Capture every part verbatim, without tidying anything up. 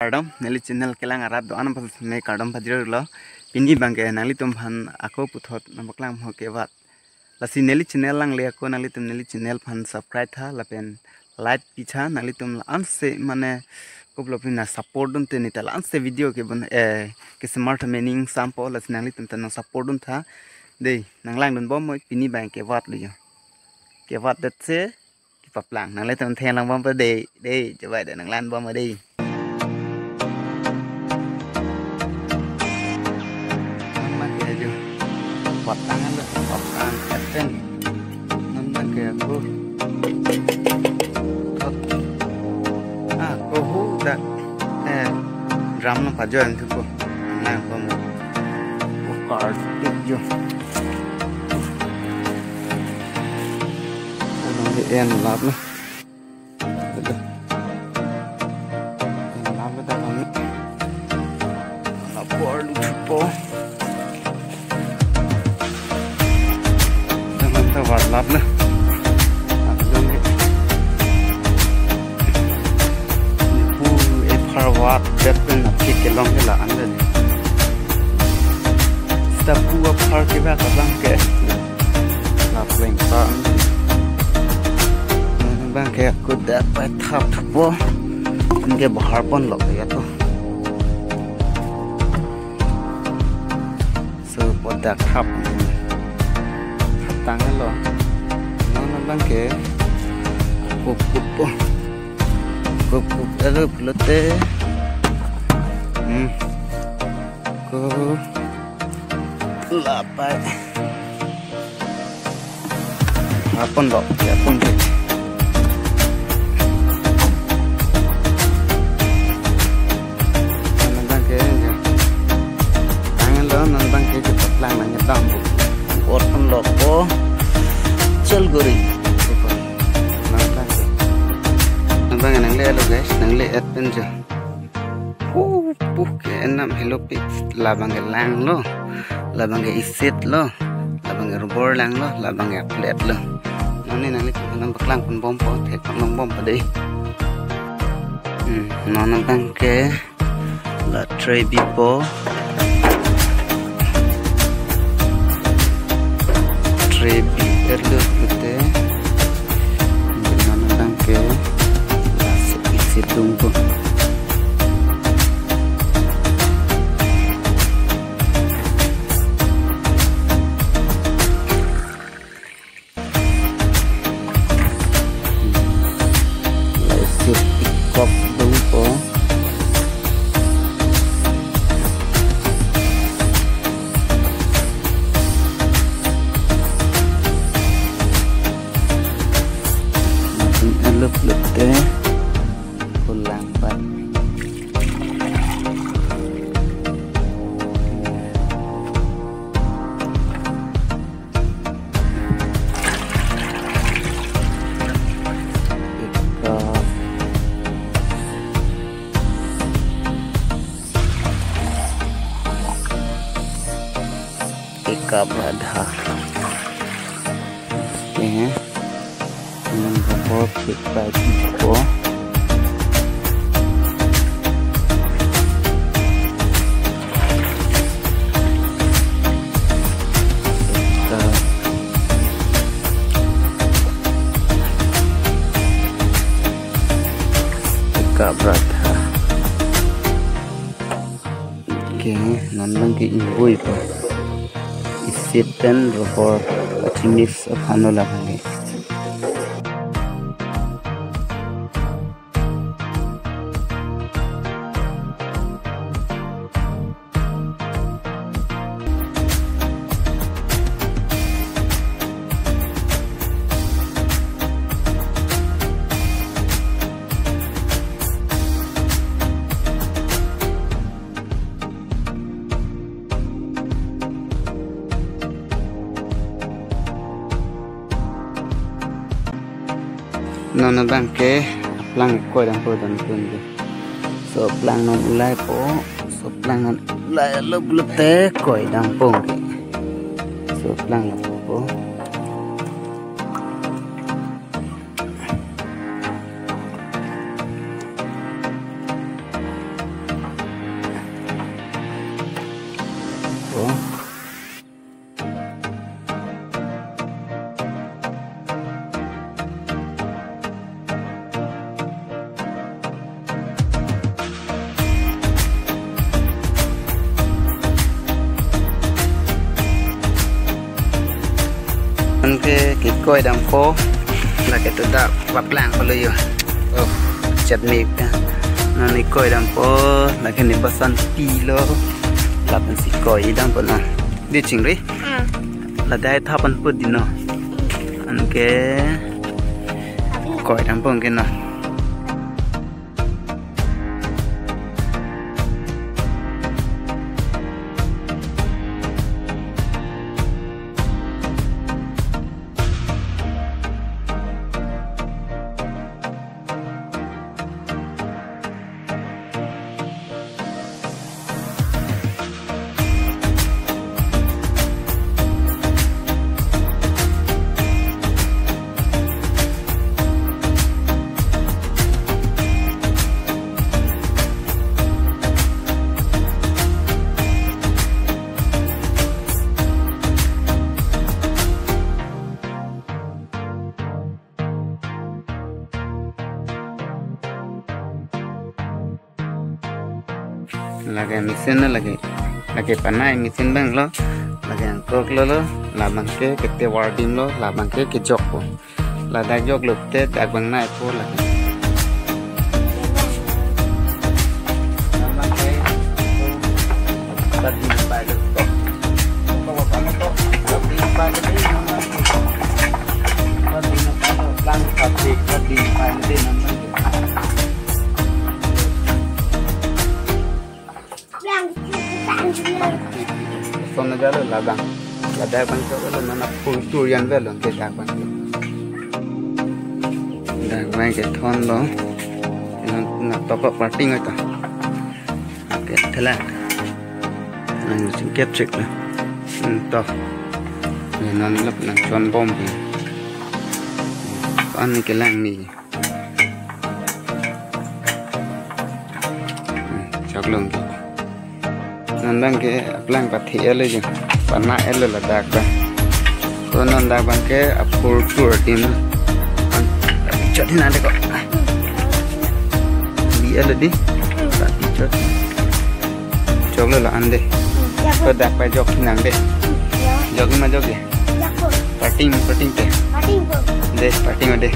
Kardom, neli channel kelang arat do-an aphan me kardom pajirlo. Pini abangke nanglitum aphan ako puthot nangpaklang mo kevat. Lasi neli channel langle ako nanglitum neli channel aphan subscribe tha lapen like pitha, nanglitum la-anse mane kopilo pina support dunte neta la-anse video ke bun, eh, kesemar tha mening sampo, lasi nanglitum ta nang support dun tha. Dei, nanglang dunbom mo pini abang kevat lo jo. Kevat det se kepaplang. Nanglitum theklong bom pa dei, dei, coba dei nanglang bom dei. Nang ke jo. Patang lo, patang keten. Nang ke ako. Thot. Ah, ako hu dak. Eh, drum nangpajoin thupo. Nang bom. Oh, card tip jo. Nang ke en lap na. Ito. Ang lapit ang kami. Lapor lutupo. Naman sa warlap na. At lang eh. Ipu epharwat, depend na kikelong hila andan. Stapu aphar ke ba kabang ke. Lapleng pa. Bang ke aku dapat thap thupo. Anke bahar ponlok ya to. So, bodak thap. Thap tanglo. Non bang ke. Kup kup po. Kup kup alo pulote. Hmm. Ko lapai. Apon lo, ya apon lo. Nang bang ke, ya. Tangan lo, nang bang ke, kita pelang nang nyetam. Apon lo ko. Cel guri. Nang bang ke. Nang bang nangle lo guys, nangle et pen jo. Puh, puh, ke enam helo pi, labang ke lang lo, labang ke isit lo, labang ke rubor lang lo, labang ke plate lo. Nani nangli nangpaklang ponbom po, theklong bom po dei. Hmm, non bang ke la trebi po. Trebi erlo pute. Nang bang ke la se, isit dung po. Laisi ikop dung po. Lapen alup lute pulang pat. Ikap. Ikap radha. Oke. Nang bor pik pai ipo. Ikap. Ikap radha. Oke, non bang ke ingvoi po. Isit pen rubor, achi mix aphan lo labang ke. Non bang ke aplang koi dam po dam tun ke. So aplang non ulai po, so aplang non ulai lo pulote koi dam po ke. So aplang lo po. Koi dampo, lake to dak paplang palo yo. Oh, chat me ya. Nani koi dampo, lake ne basan pilo. Lapen si koi dampo na. Di chingri? Hmm. Ladak thapan put di no. Anke koi dampo anke na. Lake machine na lake, lake panai machine abang lo, lake angkok lo lo, labang ke kete wardim lo, labang ke kejok po. Ladak joklo te dak abang nai po lake. Lason ajat lo labang. Ladak abang ke lo nana phul tur an avelo ke dak abang ke. Dak abang ke thon lo. Nang, nang tokok parting oi ta. Oke, thelang. Nang singkep cek lo. Hmm, to. Ne non lo nang chon bom ke. An ne kelang ni. Hmm, chok long ke. Non abang ke aplang pathe-et lo jo. Pana-et lo ladak abang. Ko non dak abang ke aphul tur adim. An, chot hin ande ko. Bi-et lo di. Tapi chot. Chok lo la ande. Ko dak pajok hin ande. Jok ma jok ya. Parting, parting te. De, parting de.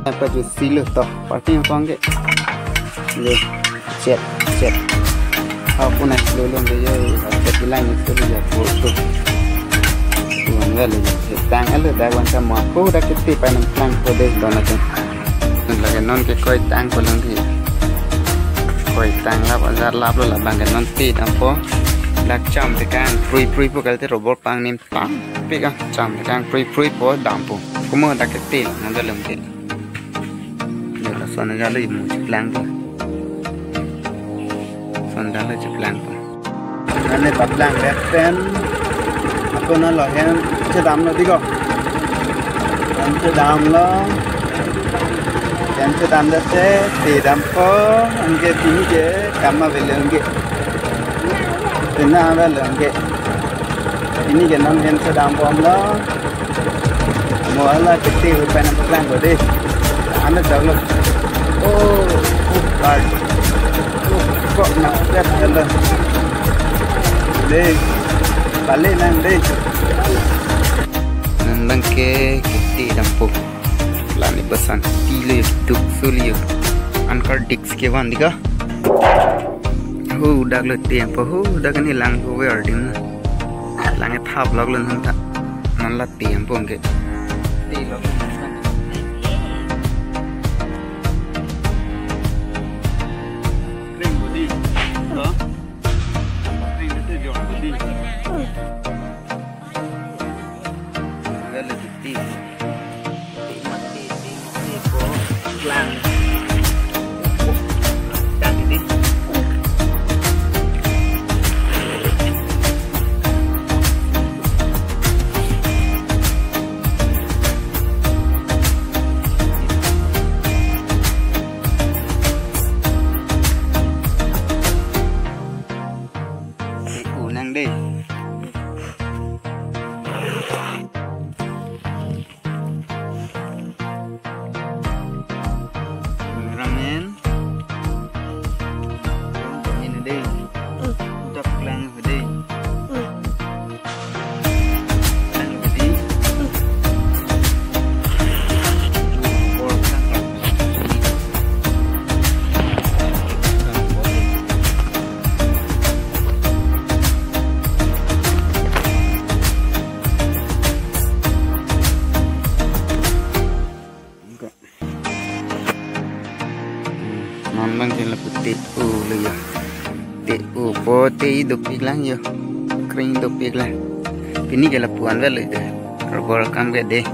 Apa tu silo to, parting pangge. Le, chet, chet. Apo na silo lo le yo, chet bilang itu le yo, po tu. Tuan le le, tang ale dak abang ke mo, ko dak kete pai nang tang ko de don aja. Lake non ke koi tang ko lang di. Koi tang lap ajar lap lo labang ke non ti dampo. Dak cham tekan prui prui po kalte robot pangnim pampik ah. Cham tekan prui prui po dampo. Komo dak ke ti non dak lem ti. Yo lason ajat lo imu cheplang po. Lason ajat lo cheplang po. Nane paplang pen. Ako na lo hem chedam lo di ko. Hem chedam lo. Hem chedam det te, te dampo, anke pini ke kam avelo anke. Pini avelo anke. Pini ke non hem chedam bom lo. Mo ala kete hui pen nang paklang ko de. Ane chok lo. Oh, oh, God. Oh, kok na vet halo. De, balik nang de. Non abang ke kete dampo. La ne basan ti lo yo, duk su lo yo. An kar dik si kevan di ko. Hu dak lo ti dampo, hu dak ne lang ko ver dim na. Lang e thap lok lo nang ta. An la ti ampong ke. Ti lo. Kring budi. Lo. Kring budi jor budi. Agak lagi ti. Ti mati, ti mati ko lang. Lang ini. Ti unang dei. Ramen. Ini dei. Udah pulang dei. Pulang dei. Non bang ke lapu te-o lo yo. Te-o po te-i dopik lang yo. Kring dopik lang. Pini ke lapu an velo yo. Robor akam ke dei.